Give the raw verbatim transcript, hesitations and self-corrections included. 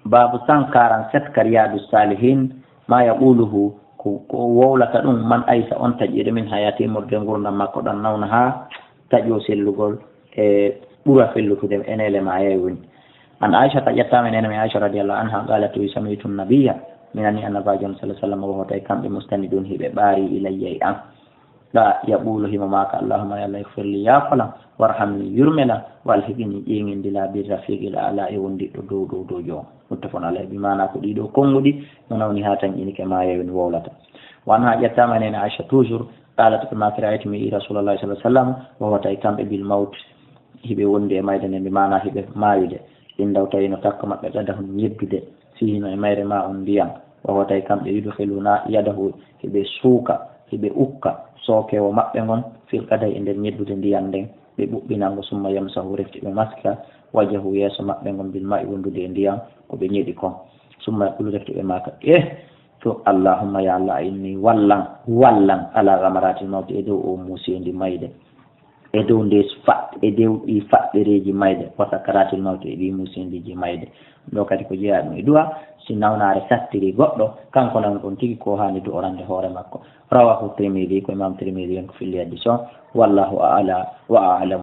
Babu cent quarante-sept ka Riyadu Salihin, ma yaquluhu, ko, ko wowlata ɗum man aysa on taƴiiɗo min hayati murde ngurdam makko ɗan nawna haa taƴo sellugol e ɓura fellutude enele ma yaywin. An Aisha ta ƴettama nene mi Aisha radiyallahu anha qalat wi samitu nabiyya, min ani annabajo on sallallahu alaihi wasallam wa hotay kamɓe mustani ɗum hiɓe ɓaari ilayya e an. Ɗa yaqulu himo maaka, "Allahumma ya Allah, ighfir li, yaafolam, warhamni, yurmelam, wa alhiqni, ƴeeŋindila, bir rafiqil a'la, e wondiɗɗo dow dow dow joom." Muttafaqun alayhi, bi maana ko ɗiɗo konnguɗi mo nawni haa tan ƴinike ma yewin wowlata. Wa anha ƴettama nene Aisha toujours, qalat ko maaki, "Ra'aytu mi i Rasulullah sallallahu alaihi wasallam, wa huwa tay kamɓe bil mawt, hiɓe wondi e mayde nden, bi maana hiɓe maayude. Indaw tawi no takko maɓɓe qadahun ñeddude, fihi no e mayre ma on ndiyan. Wa huwa tay kamɓe yudkhiluna yadahu, hiɓe suuka, hiɓe ukka sookewo maɓɓe ngon, fil qadah e nder ñeddude ndiyan nden, ɓe ɓuɓɓinango, summa yamsahu refti ɓe maska, wajahu yeeso maɓɓe ngon, bil ma'i wondude e ndiyan, ko ɓe ñeɗi kon. Summa yaqulu refti ɓe maaka, eh, to Allahumma ya Allah inni wallan, wallan ala ghamaratil mawti e dow o muusendi mayde." E dow nde faɗ-, e dow ɗi faɗɗereeji mayde, wa sakaratil mawti e ɗi muuseendiiji mayde. Ɗo kadi ko jeyaa ɗum e du'a, si nawnaare sattiri goɗɗo, kanko nan ɗon tigi ko haani du'orande hoore makko. Rawahu Tirmidhi, ko Imam Tirmidhi on ko filli hadis o. Wallahu a'la wa a'lam.